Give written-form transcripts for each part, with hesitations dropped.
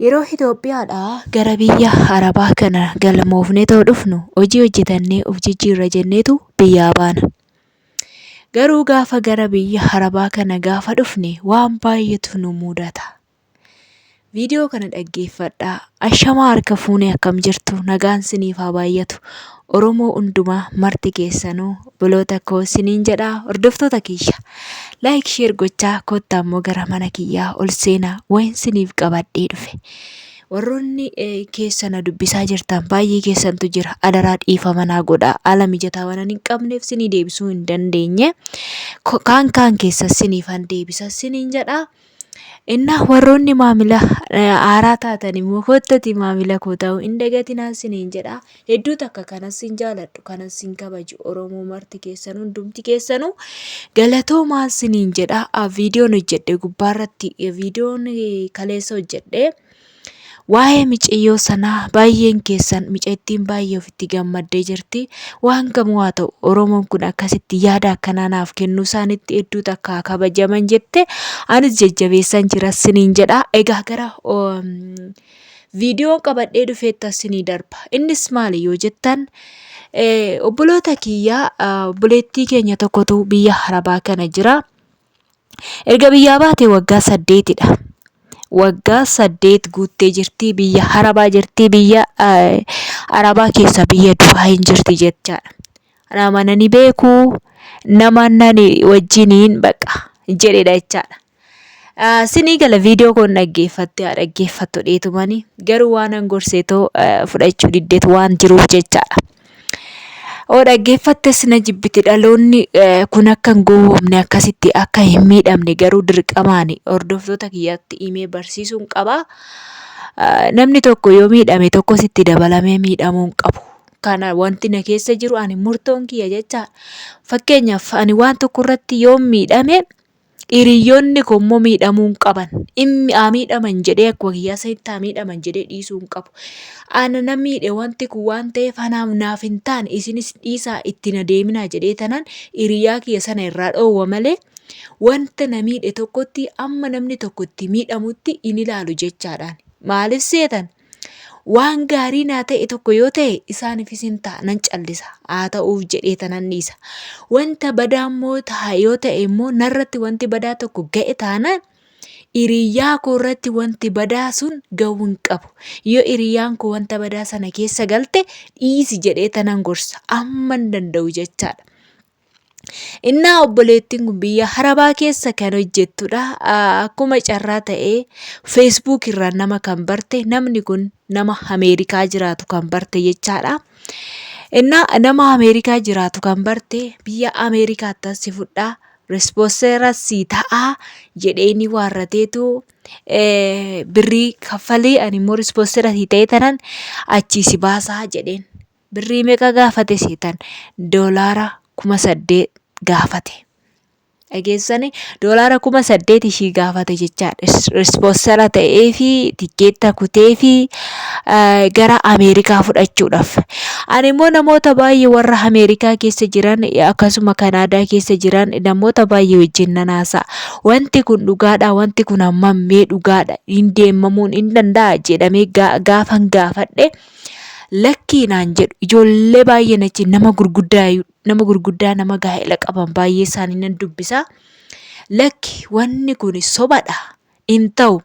Yeroo Itoophiyaadhaa gara biyya Arabaa kana galmoofnee too dhufnu hojii hojjetannee of jijjiirra jenneetu biyyaa baana. Garuu gaafa gara biyya Arabaa kana gaafa dhufne waan baay'eetu nu mudata. Viidiyoo kana dhaggeeffadhaa. Ashamaa harka fuunee akkam jirtu? Nagaan siniif haa baay'atu. Oromoo hundumaa marti keessanuu obboloota koo siniin jedha hordoftoota kiyya. Like share gochaa kottaa immoo gara mana kiyyaa ol seenaa wayin siniif qabadhee dhufe. Warroonni keessa na dubbisaa jirtan baay'ee keessantu jira. Adaraa dhiifama naa godhaa. Haala mijataa waan hin qabneef sinii deebisuu hin dandeenye. Kaan kaan keessa siniifan deebisa siniin jedha. Innaa warroonni maamila haaraa taatan immoo koottati maamila koo ta'uu hin dagatinaa isiniin jedha. Hedduu takka kanas sin jaaladhu kanas sin kabaju Oromoo marti keessan hundumti keessanuu galatoomaa isiniin jedha. Viidiyoon hojjedhe gubbaarratti viidiyoon kaleessa hojjedhe. Waa'ee miciyyoo sanaa baay'een keessan micattiin baay'ee ofitti gammaddee jirti. Waan kamuu haa ta'u Oromoon kun akkasitti yaada akkanaa naaf kennuu isaanitti hedduu takka haa kabajaman jette anis jajjabeessan jira siniin jedha. Egaa gara viidiyoon qabadhee dhufeetta sinii darba. Innis maali yoo jettan obboloota kiyya obboleettii keenya tokkotu biyya Arabaa kana jira. Erga biyyaa baate waggaa saddeetidha. Waggaa 8 guuttee jirti biyya Arabaa jirti biyya Arabaa keessa biyya Dubaayin jirti jechaadha. Nama nani beeku nama nani wajjiniin baqa jedhedha jechaadha. Sinii gala viidiyoo koon dhaggeeffatte haa dhaggeeffattu dheetumani garuu waan an gorseetoo fudhachuu diddeetu waan jiruuf jechaadha. Oo dhaggeeffattes na jibbiti dhaloonni kun akka hin gowwoomne akkasitti akka hin miidhamne garuu dirqamaan hordoftoota kiyyatti himee barsiisuun qaba. Namni tokko yoo miidhame tokkos itti dabalamee miidhamuu hin qabu. Kana wanti na keessa jiru ani murtoon kiyya jecha fakkeenyaaf ani waan tokko irratti yoon miidhame Hiriyyoonni koo immoo miidhamuu hin qaban. Dhimmi haa miidhaman jedhee akkuma kiyyaa sanitti haa miidhaman jedhee dhiisuu hin qabu. Ana na miidhe wanti kun waan ta'eef anaaf naaf hin taane isinis dhiisaa itti na deeminaa jedhee tanaan hiriyaa kiyya sana irraa dhoowwa malee wanta na miidhe tokkotti amma namni tokko itti miidhamutti hin ilaalu jechaadhaan. Maaliif seetan? Waan gaarii naa ta'e tokko yoo ta'e isaaniifis hin ta'a nan callisa haa ta'uuf jedhee tanan dhiisa. Wanta badaa immoo ta'a yoo ta'e immoo narratti wanti badaa tokko ga'e taanaan hiriyaa koo irratti wanti badaa sun ga'uu hin qabu. Yoo hiriyaan koo wanta badaa sana keessa galte dhiisi jedhee tanan gorsa amman danda'u jechaadha. Innaa obboleettiin kun biyya Arabaa keessa kan hojjettudha. Akkuma carraa ta'ee Facebook irraa nama kan barte namni kun nama Ameerikaa jiraatu kan barte jechaadha. Innaa nama Ameerikaa jiraatu kan barte biyya Ameerikaatti as si fudhaa respoonsera sii ta'aa jedheeni waarrateetu birrii kaffalee ani immoo respoonsera sii ta'ee tanan achii si baasaa jedheen. Birrii meeqa gaafate seetan? Doolaara 8000 gaafate. Dhageessani doolaara 8000 ishii gaafate jechaadha. Ispoonsara ta'ee fi tikkeetta kutee fi gara Ameerikaa fudhachuudhaaf. Ani immoo namoota baay'ee warra Ameerikaa keessa jiran akkasuma Kanaadaa keessa jiran namoota baay'ee wajjin nan haasa'a. Wanti kun dhugaadha, wanti kun hammam mee dhugaadha, hin deemamuun hin danda'a jedhamee gaafan gaafadhe. Lakkii naan jedhu ijoollee baay'een achi nama gurguddaa nama gurguddaa nama gaa'ela qaban baay'ee isaanii nan dubbisa. Lakki wanni kun sobadha hin ta'u.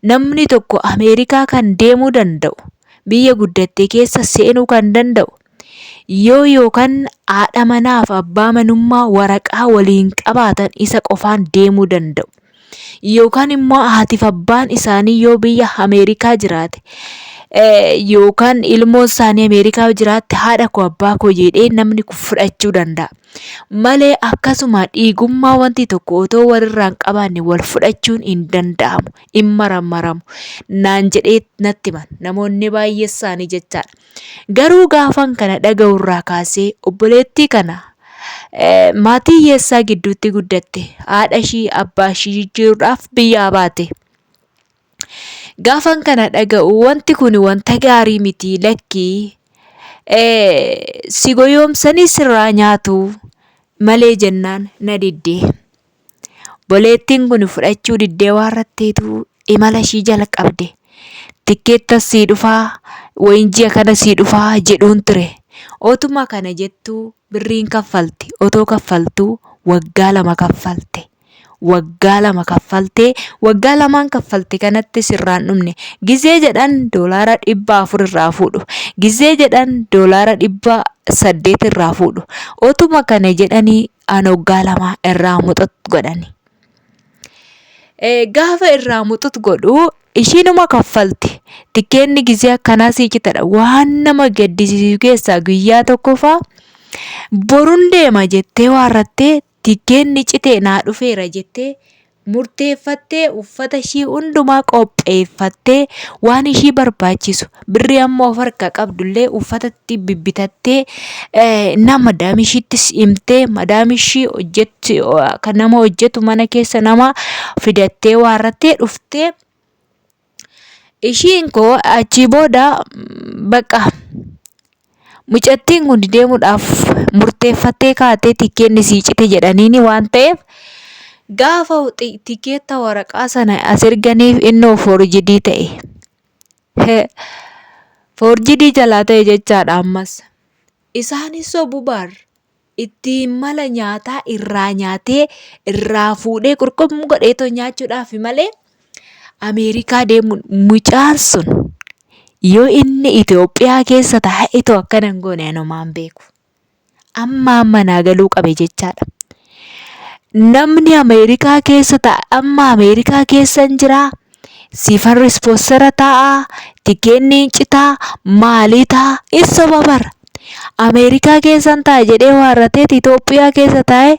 Namni tokko Ameerikaa kan deemuu danda'u biyya guddatte keessa seenuu kan danda'u yoo yookaan haadha manaaf abbaa manummaa waraqaa waliin qabaatan isa qofaan deemuu danda'u. Yookaan immoo haatiif abbaan isaanii yoo biyya Ameerikaa jiraate yookaan ilmoon isaanii Ameerikaa yoo jiraatte haadha koo abbaa koo jedhee namni kun fudhachuu danda'a. Malee akkasuma dhiigummaa wanti tokko otoo walirraa hin qabaanne wal fudhachuun hin danda'amu. Hin marammaramu. Naan jedhee natti himan namoonni baay'ee isaanii jechaadha. Garuu gaafan kana dhaga'u irraa kaasee obboleettii kana maatii hiyyeessaa gidduutti guddatte haadha ishii abbaa ishii jijjiiruudhaaf biyyaa baate. Gaafan kana dhaga'u wanti kun wanta gaarii miti lakkii si goyoomsanii sirraa nyaatu malee jennaan na didde. Obboleettiin kun fudhachuu diddee waan ratteetu imala ishii jalqabde. Tikkeettas sii dhufaa wayin ji'a kana sii dhufaa jedhuun ture. Otuma kana jettuu birriin kaffalti. Otoo kaffaltuu waggaa 2 kaffalte. Waggaa 2 kaffaltee waggaa lamaan kaffalte kanattis irraa hin dhumne. Gizee jedhan doolaara 400 irraa fuudhu. Gizee jedhan doolaara 800 irraa fuudhu. Otuma kana jedhanii an waggaa 2 irraa muxux godhani. Gaafa irraa muxux godhu ishiinuma kaffalti. Tikkeenni gizee akkanaa sii citadha. Waan nama gaddisiisu keessaa guyyaa tokko faa borun deema jettee waarrattee tikkeenni cite naa dhufeera jettee murteeffattee uffata ishii hundumaa qopheeffattee waan ishii barbaachisu birrii amma of harkaa qabdullee uffatatti bibbitattee na madaamii ishiittis himtee madaamii ishii hojjetti kan nama hojjetu mana keessa nama fidattee waarrattee dhuftee ishiin koo achii booda bakka mucattiin kun deemuudhaaf murteeffattee kaatee tikkeenni sii cite jedhaniini waan ta'eef gaafa tikeetta waraqaa sana as erganiif innoo foorjidii ta'e. Foorjidii jalaa ta'e jechaadha ammas. Isaanis sobu bar. Ittiin mala nyaataa irraa nyaatee irraa fuudhee qurqum godheetoo nyaachuudhaaf malee Ameerikaa deemuun mucaan sun yoo inni Itoophiyaa keessa taa'eetoo akkana hin goone anumaan beeku. Amma amma naa galuu qabe jechaadha. Namni Ameerikaa keessa ta'a amma Ameerikaa keessa hin jiraa. Siifan rispoonsara ta'a, tikeenni hin citaa, maalii ta'a, hin soba bara. Ameerikaa keessan ta'a jedhee waarrateeti Itoophiyaa keessa taa'ee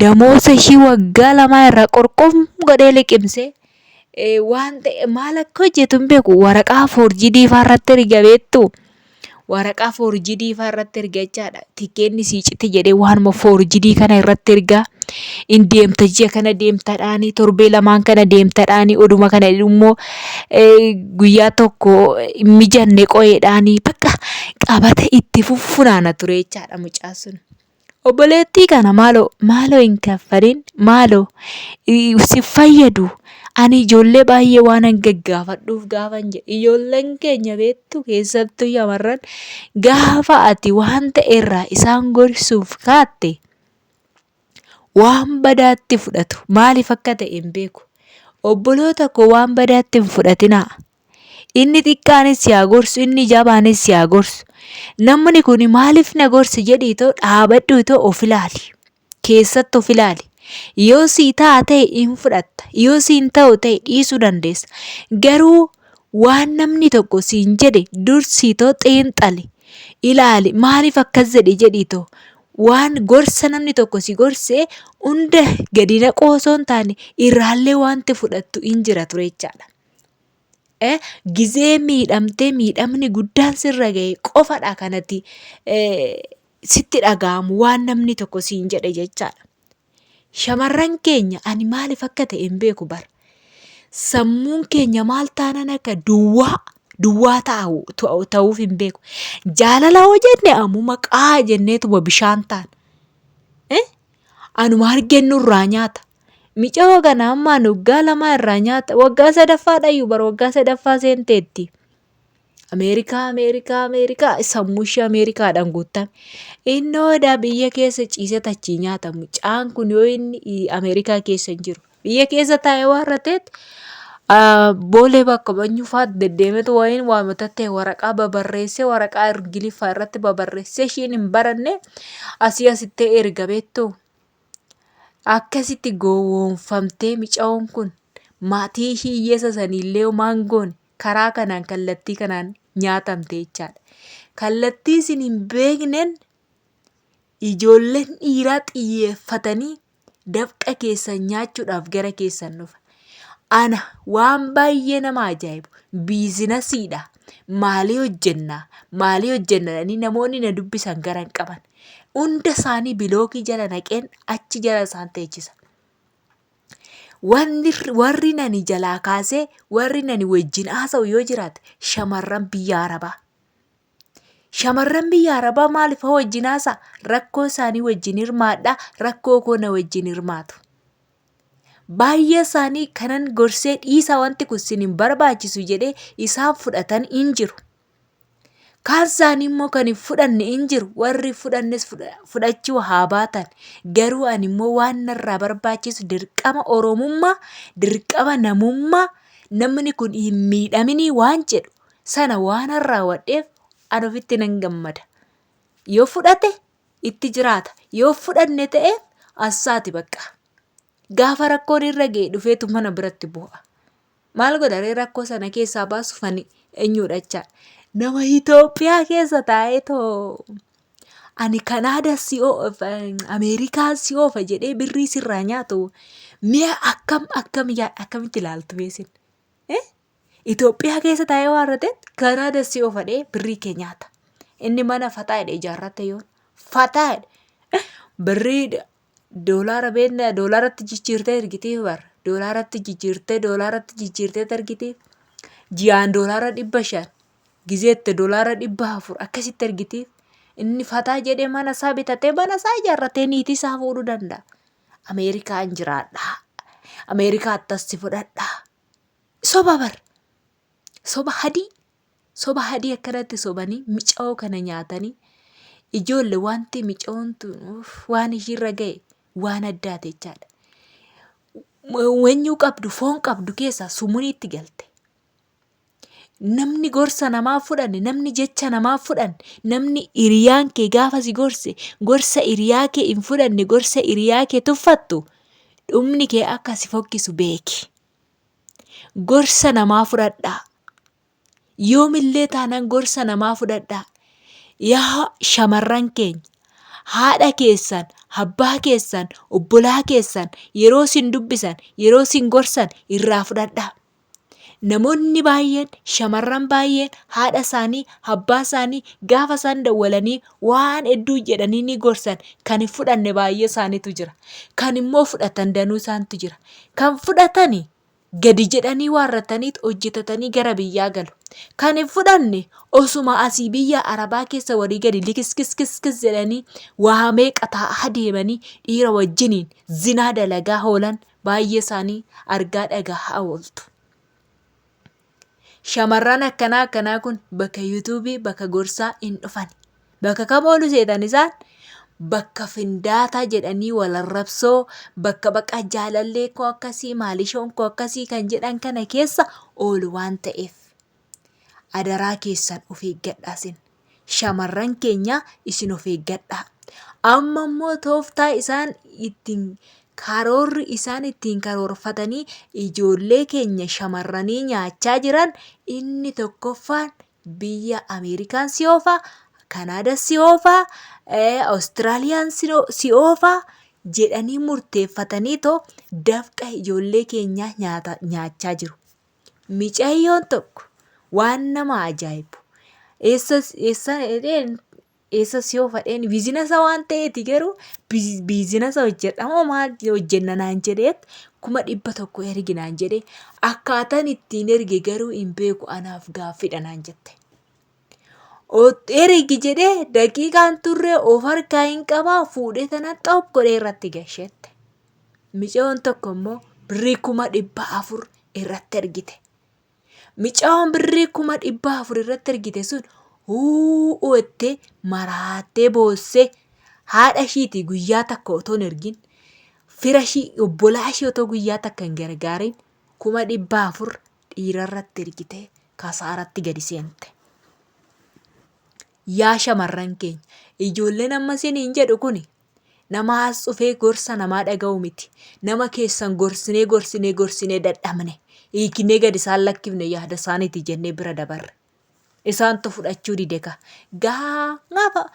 damoosa ishii waggaa lamaa irraa qorqom godhee liqimsee waan ta'e maal akka hojjetu hin beeku. Waraqaa foorjidii fa'aa irratti erga beektu. Waraqaa foorjidii fa'aa irratti erga jechaadha. Tikkeenni sii cite jedhee waanuma foorjidii kana irratti ergaa. In deemta ji'a kana deemtadhaanii torbee lamaan kana deemtadhaanii oduma kana immoo guyyaa tokko hin mijanne qo'eedhaanii bakka qabata itti fuffunaana ture jechaadha mucaa sun. Obboleettii kana maaloo maaloo hin kaffalin maaloo si fayyadu ani ijoollee baay'ee waanan gaggaafadhuuf gaafan jedhe ijoolleen keenya beektu keessattuu shamarran gaafa ati waan ta'e irraa isaan gorsuuf kaatte waan badaatti fudhatu maaliif akka ta'e hin beeku obboloota koo waan badaatti hin fudhatinaa. Inni xiqqaanis si haa gorsu, inni jabaanis si haa gorsu. Namni kun maaliif na gorse jedhiitoo dhaabadhuutoo of ilaali. Keessatti of ilaali. Yoo sii ta'a ta'e hin fudhatta. Yoo sii hin ta'u ta'e dhiisuu dandeessa. Garuu waan namni tokko siin jedhe dursiitoo xiinxali. Ilaali maaliif akkas jedhe jedhiitoo waan gorsa namni tokko si gorse hunda gadi naquu osoo hin taane irraallee wanti fudhattu hin jira ture jechaadha. Gizee miidhamtee miidhamni guddaan sirra ga'e qofadha kanati sitti dhaga'amu waan namni tokko siin jedhe jechaadha. Shamarran keenya ani maaliif akka ta'e hin beeku bara. Sammuun keenya maal taanan akka duwwaa duwwaa ta'uuf hin beeku. Jaalala hoo jenne ammuma qaa jenneetuma bishaan taana. Anuma argeen nurraa nyaata. Micayoo kana amma ani waggaa lamaa irraa nyaata. Waggaa sadaffaadhayyuu bara waggaa sadaffaa seenteetti. Ameerikaa, Ameerikaa, Ameerikaa sammuu ishee Ameerikaadhaan guuttame. Innoo edaa biyya keessa ciisee tachii nyaata. Mucaan kun yoo inni Ameerikaa keessa hin jiru. Biyya keessa taa'ee waan rateet boolee bakka banyuufaa deddeemetu wayiin waamata ta'e waraqaa babarreessee waraqaa Ingiliffaa irratti babarreessee ishiin hin baranne asii asitti erga beektu. Akkasitti gowwoomfamtee micayoon kun maatii ishii hiyyeessa saniillee homaa hin goone karaa kanaan kallattii kanaan nyaatamte jechaadha. Kallattii isin hin beekneen ijoolleen dhiiraa xiyyeeffatanii dafqa keessan nyaachuudhaaf gara keessan dhufa. Ana waan baay'ee nama ajaa'ibu biizinasiidha. Maalii hojjenna? Maalii hojjenna jedhanii namoonni na dubbisan gara hin qaban. Hunda isaanii bilookii jala naqeen achi jala isaan teechisa. Wanni warri nani jalaa kaasee warri nani wajjin haasa'u yoo jiraate shamarran biyya Arabaa. Shamarran biyya Arabaa maaliif wajjin haasa'a? Rakkoo isaanii wajjin hirmaadha, rakkoo koo na wajjin hirmaatu. Baay'ee isaanii kanan gorsee dhiisaa wanti kun sin hin barbaachisu jedhee isaan fudhatan hin jiru. Kaan isaanii immoo kan hin fudhanne hin jiru. Warri fudhannes fudhachuu haa baatan. Garuu ani immoo waan narraa barbaachisu dirqama Oromummaa, dirqama namummaa namni kun hin miidhaminii waan jedhu sana waanan raawwadheef an ofitti nan gammada. Yoo fudhate itti jiraata. Yoo fudhanne ta'eef assaati bakka. Gaafa rakkoon irra ga'e dhufeetu mana biratti bu'a. Maal godha ree rakkoo sana keessaa baasuuf ani eenyudha jechaa. Nama Itoophiyaa keessa taa'ee too ani Kanaada si oofa Ameerikaa si oofa jedhee birrii sirraa nyaatu mi'a akkam akkam yaa akkamitti ilaaltu beesin. Itoophiyaa keessa taa'ee waan irra Kanaada si oofa jedhee birrii kee nyaata. Inni mana fataa jedhee ijaarrate yoon fataa jedhe birrii Doolaara beekna doolaaratti jijjiirtee ergitiif bar doolaaratti jijjiirtee doolaaratti jijjiirtee ergitiif ji'aan doolaara 500 gizeette doolaara 400 akkasitti ergitiif inni fataa jedhee mana isaa bitatee mana isaa ijaarratee niitii isaa fuudhuu danda'a. Ameerikaan jiraadha. Ameerikaatti as si fudhadha. Soba bar. Soba hadii. Soba hadii akkanatti sobanii mica'oo kana nyaatanii ijoolle wanti mica'oon tun uff, waan ishiirra ga'e waan addaati jechaadha. Wenyuu qabdu foon qabdu keessaa sumuniitti galte. Namni gorsa namaa fudhanne, namni jecha namaa fudhanne, namni hiriyaan kee gaafa si gorse, gorsa hiriyaa kee hin fudhanne, gorsa hiriyaa kee tuffattu, dhumni kee akka si fokkisu beeki. Gorsa namaa fudhadhaa. Yoomillee taanaan gorsa namaa fudhadhaa. Yaa shamarran keenya, haadha keessan, abbaa keessan, obbolaa keessan yeroo isin dubbisan, yeroo isin gorsan irraa fudhadhaa. Namoonni baay'een, shamarran baay'een haadha isaanii, abbaa isaanii gaafa isaan dawwalanii waan hedduu jedhanii ni gorsan kan hin fudhanne baay'ee isaaniitu jira. Kan immoo fudhatan danuu isaantu jira. Kan fudhatani gadi jedhanii waarrataniit hojjetatanii gara biyyaa galu. Kan hin fudhanne osuma asii biyya Arabaa keessa walii gadi likiskiskiskis jedhanii waa meeqa taa'aa deemanii dhiira wajjiniin zinaa dalagaa oolan baay'ee isaanii argaa dhagahaa ooltu. Shamarran akkanaa akkanaa kun bakka yuutuubii bakka gorsaa hin dhufan. Bakka kam oolu seetan isaan? Bakka findaataa jedhanii wal arrabsoo, bakka baqa jaalallee koo akkasii, maalishoon koo akkasii kan jedhan kana keessa oolu waan ta'eef. Adaraa keessan of eeggadhaa isin. Shamarran keenya isin of eeggadhaa. Amma immoo tooftaa isaan ittiin karoorri isaan ittiin karoorfatanii ijoollee keenya shamarranii nyaachaa jiran inni tokkoffaan biyya Ameerikaan si oofa, Kanaada si oofa, Awustiraaliyaan si oofa jedhanii murteeffatanii too dafqa ijoollee keenyaa nyaata nyaachaa jiru. Micayyoon tokko waan nama ajaa'ibu eessa eessa jedheen eessa si oofa jedheen biizinasa waan ta'eeti garuu biizinasa hojjedha moo maal hojjenna naan jedheet 100,000 ergi naan jedhee akkaataan ittiin erge garuu hin beeku anaaf gaaffidha naan jette. Ergi jedhee daqiiqaan turree of harkaa hin qabaa fuudhee tana xoob godhee irratti gashette. Micayoon tokko immoo birrii 400,000 irratti ergite. Micayoon birrii 400,000 irratti ergite sun huu'uu jettee maraattee boossee haadha ishiitii guyyaa takka otoo hin ergin fira ishii obbolaa ishii otoo guyyaa takka hin gargaarin 400,000 dhiira irratti ergitee kasaaratti gadi seente. Yaa shamarran keenya ijoolleen amma isiniin jedhu kuni Nama as dhufee gorsa namaa dhaga'u miti. Nama keessan gorsinee gorsinee gorsinee dadhabne. Hiiknee gad isaan lakkifne yaada isaaniiti jennee bira dabarre. Isaantu fudhachuu dide ka. Gaafa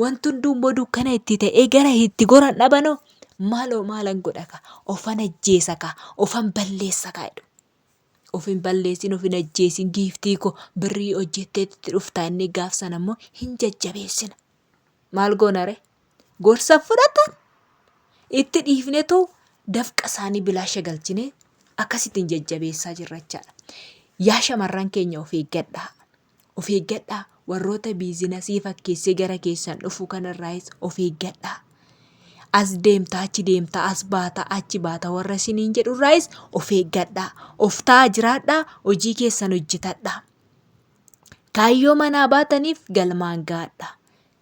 wanti hunduu immoo dukkana itti ta'ee gara itti goran dhabanoo maaloo maalan godha ka ofan ajjeesa ka ofan balleessa ka jedhu. Of hin balleessin of hin ajjeesin giiftii koo birrii hojjetteetti dhuftaa inni gaaf sana immoo hin jajjabeessina. Maal goona ree? Gorsa fudhatan itti dhiifnetu dafqa isaanii bilaasha galchinee akkasittiin jajjabeessaa jirra jechaadha. Yaa shamarran keenya of eeggadhaa. Of eeggadhaa warroota biizinasii fakkeessee gara keessan dhufu kanarraayis of eeggadhaa. As deemta achi deemta as baata achi baata warra isiniin jedhurraayis of eeggadhaa. Of ta'aa jiraadhaa hojii keessan hojjetadhaa. Kaayyoo manaa baataniif galmaan ga'adhaa.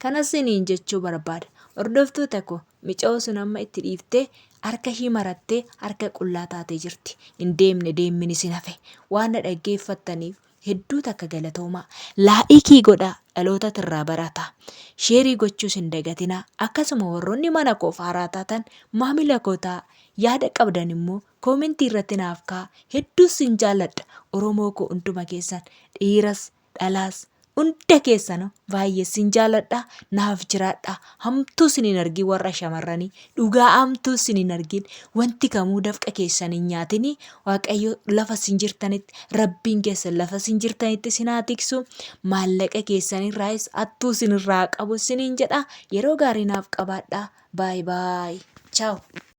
Kana isiniin jechuu barbaada. Hordoftoota koo micayoo sun amma itti dhiiftee harka ishii marattee harka qullaa taatee jirti. Hin deemne deemmin isin hafe. Waan na dhaggeeffattaniif hedduu takka galatoomaa. Laa'ikii godhaa dhalootatu irraa barata. Sheerii gochuus hin dagatinaa. Akkasuma warroonni mana koof haaraa taatan maamila koo ta'aa. Yaada qabdan immoo koomentii irratti naaf kaa'aa. Hedduu sin jaalladha Oromoo koo hunduma keessan dhiiras dhalaas hunda keessanu baay'ee sin jaaladha naaf jiraadha hamtuu sin hin argin warra shamarranii dhugaa hamtuu sin hin argin wanti kamuu dafqa keessan hin nyaatini waaqayyo lafa sin jirtanitti rabbiin keessan lafa sin jirtanitti sin haa tiksu maallaqa keessan irraayis hattuu sin irraa qabu siniin jedha yeroo gaarii naaf qabaadha baay baay chaaw.